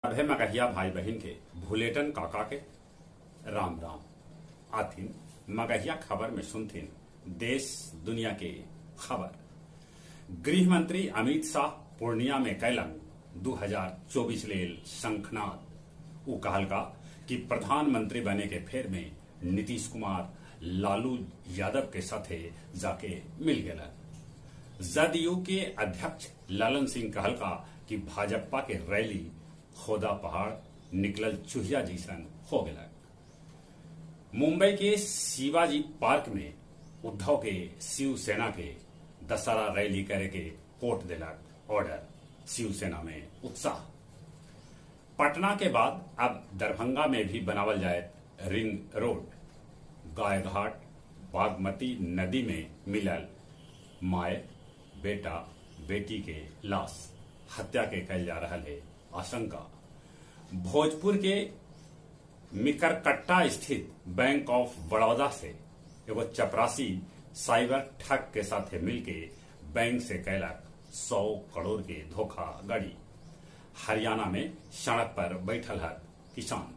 सभे मगहिया भाई बहिन के भुलेटन काका के राम राम। आथिन मगहिया खबर में सुनथिन देश दुनिया के खबर। गृह मंत्री अमित शाह पूर्णिया में कैलन 2024 लेल शंखनाद। उ कहलका कि प्रधानमंत्री बने के फेर में नीतीश कुमार लालू यादव के साथे जाके मिल गेलन। जदयू के अध्यक्ष ललन सिंह कहलका कि भाजपा के रैली खोदा पहाड़ निकलल चूहिया जैसन हो गेलक। मुंबई के शिवाजी पार्क में उद्धव के शिवसेना के दशहरा रैली करे के कोर्ट देलक ऑर्डर। शिवसेना में उत्साह। पटना के बाद अब दरभंगा में भी बनावल जाए रिंग रोड। गायघाट बागमती नदी में मिलल माय बेटा बेटी के लाश, हत्या के कैल जा रहा है आशंका। भोजपुर के मिकरकट्टा स्थित बैंक ऑफ बड़ौदा से एगो चपरासी साइबर ठग के साथे मिलके बैंक से कैलक 100 करोड़ के धोखाधड़ी। हरियाणा में सड़क पर बैठल है किसान।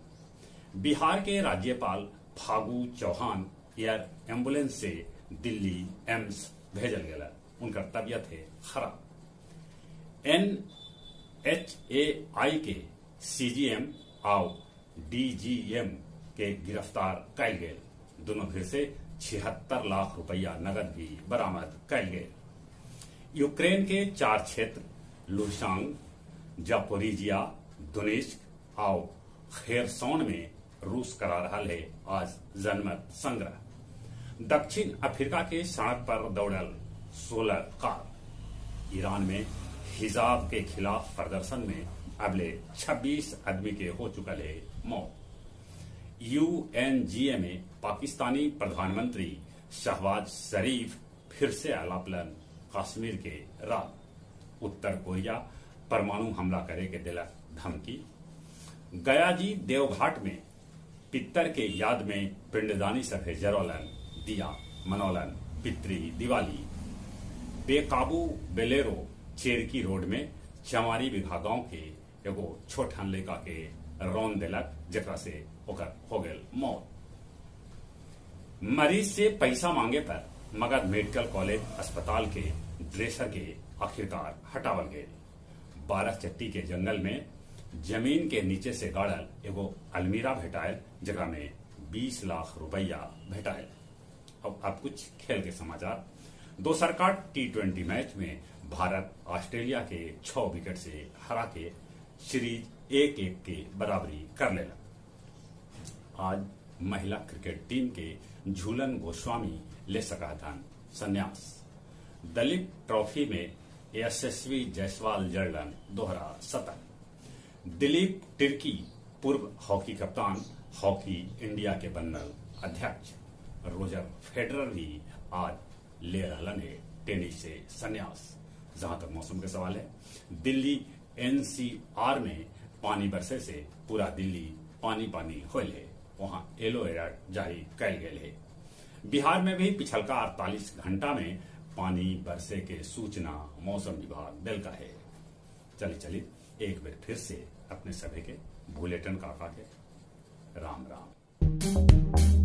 बिहार के राज्यपाल फागू चौहान एयर एम्बुलेंस से दिल्ली एम्स भेजल गेल, उनकर तबियत है खराब। एनएचएआई के सीजीएम आउ डीजीएम के गिरफ्तार कैल गेल। दोनों फिर से 76 लाख रुपया नगद भी बरामद कैल गेल। यूक्रेन के 4 क्षेत्र लुशांग, जापोरिजिया, दोनेस्क आउ खेरसोन में रूस करा रहा है आज जनमत संग्रह। दक्षिण अफ्रीका के सड़क पर दौड़ल 16 कार। ईरान में हिजाब के खिलाफ प्रदर्शन में अबले 26 आदमी के हो चुकल है मौत। यूएनजीए में पाकिस्तानी प्रधानमंत्री शहबाज शरीफ फिर से अलापलन कश्मीर के रात। उत्तर कोरिया परमाणु हमला करे के दिलक धमकी। गया जी देवघाट में पितर के याद में पिंडदानी सभे जरौलन दिया मनौलन पितृ दिवाली। बेकाबू बेलेरो चेरकी रोड में चमारी बिघा गांव के एगो छोटहन लड़का के रौन देलक, जकरा से ओकर हो गेल मौत। मरीज से पैसा मांगे पर मगध मेडिकल कॉलेज अस्पताल के ड्रेसर के आखिरकार हटावल गए। 12 चट्टी के जंगल में जमीन के नीचे से गाड़ल एगो अलमीरा भेटायल, जकरा में 20 लाख रुपया भेटायल। अब कुछ खेल के समाचार। दोसर का T20 match में भारत ऑस्ट्रेलिया के 6 विकेट से हरा के सीरीज 1-1 के बराबरी कर लेला। आज महिला क्रिकेट टीम के झूलन गोस्वामी ले सका धन संन्यास। दलीप ट्रॉफी में यशस्वी जायसवाल जड़लन दोहरा शतक। दिलीप टिर्की पूर्व हॉकी कप्तान हॉकी इंडिया के बनल अध्यक्ष। रोजर फेडरर भी आज ले रहलन है टेनिस से संन्यास। जहां तक मौसम के सवाल है, दिल्ली एनसीआर में पानी बरसे से पूरा दिल्ली पानी पानी होल है, वहां येलो अलर्ट जारी कैल गेल है। बिहार में भी पिछलका 48 घंटा में पानी बरसे के सूचना मौसम विभाग दिलका है। चली चली एक बार फिर से अपने सभी के भुलेटन काका के राम राम।